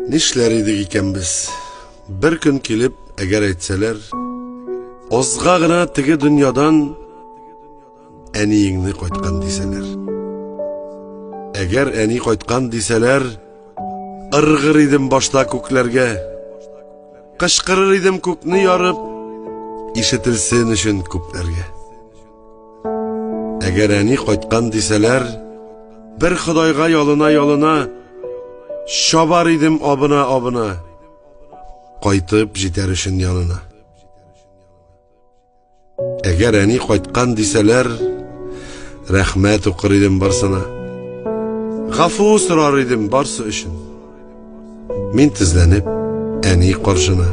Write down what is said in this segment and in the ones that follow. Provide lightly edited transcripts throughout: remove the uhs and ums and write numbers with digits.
Нишләр идек икән без? Бер көн килеп, әгәр әйтсәләр, азга гына теге дөньядан әниеңне кайткан дисәләр. Әгәр әни кайткан дисәләр, ыргыр идем башта күкләргә. Кычкырыр идем күкне ярып, ишетелсен өчен күпләргә. Әгәр әни кайткан дисәләр, бер Ходайга ялына-ялына, чабар идем абына-абына, кайтып җитәр өчен янына. Әгәр әни кайткан дисәләр, рәхмәт укыр идем барсына. Гафу сорар идем барсы өчен. Мин тезләнеп, әни каршына.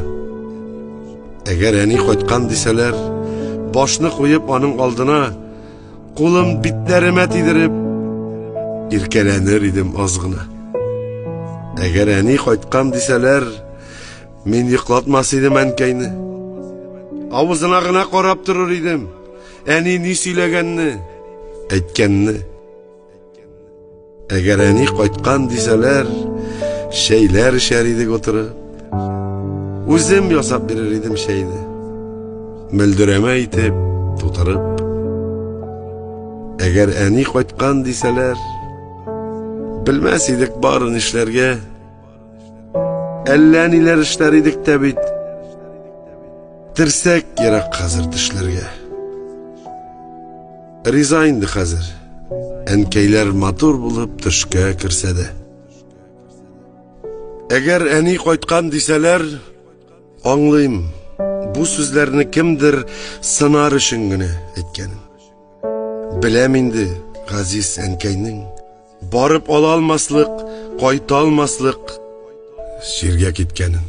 Әгәр әни кайткан дисәләр, башны куеп аның алдына, кулым битләремә тидереп, иркәләнер идем аз гына. Әгәр әни кайткан дисәләр, мин йоклатмас идем әнкәйне. Авызына гына карап торыр идем. Әни ни сөйләгәнне, әйткәнне. Әгәр әни кайткан дисәләр, чәйләр эчәр идек утырып. Үзем ясап бирер идем чәйне. Мөлдерәмә итеп, тутырып. Әгәр әни кайткан дисәләр, белмәс идек барын эшләргә. Әллә ниләр эшләр идек тә бит. Терсәк ерак хәзер тешләргә. Риза инде хәзер. Әнкәйләр матур булып төшкә керсә дә. Әгәр әни кайткан дисәләр, аңлыйм, бу сүзләрне кемдер сынар өчен генә әйткәнен. Беләм инде, газиз әнкәйнең барып ала алмаслык, кайта алмаслык җиргә киткәнен.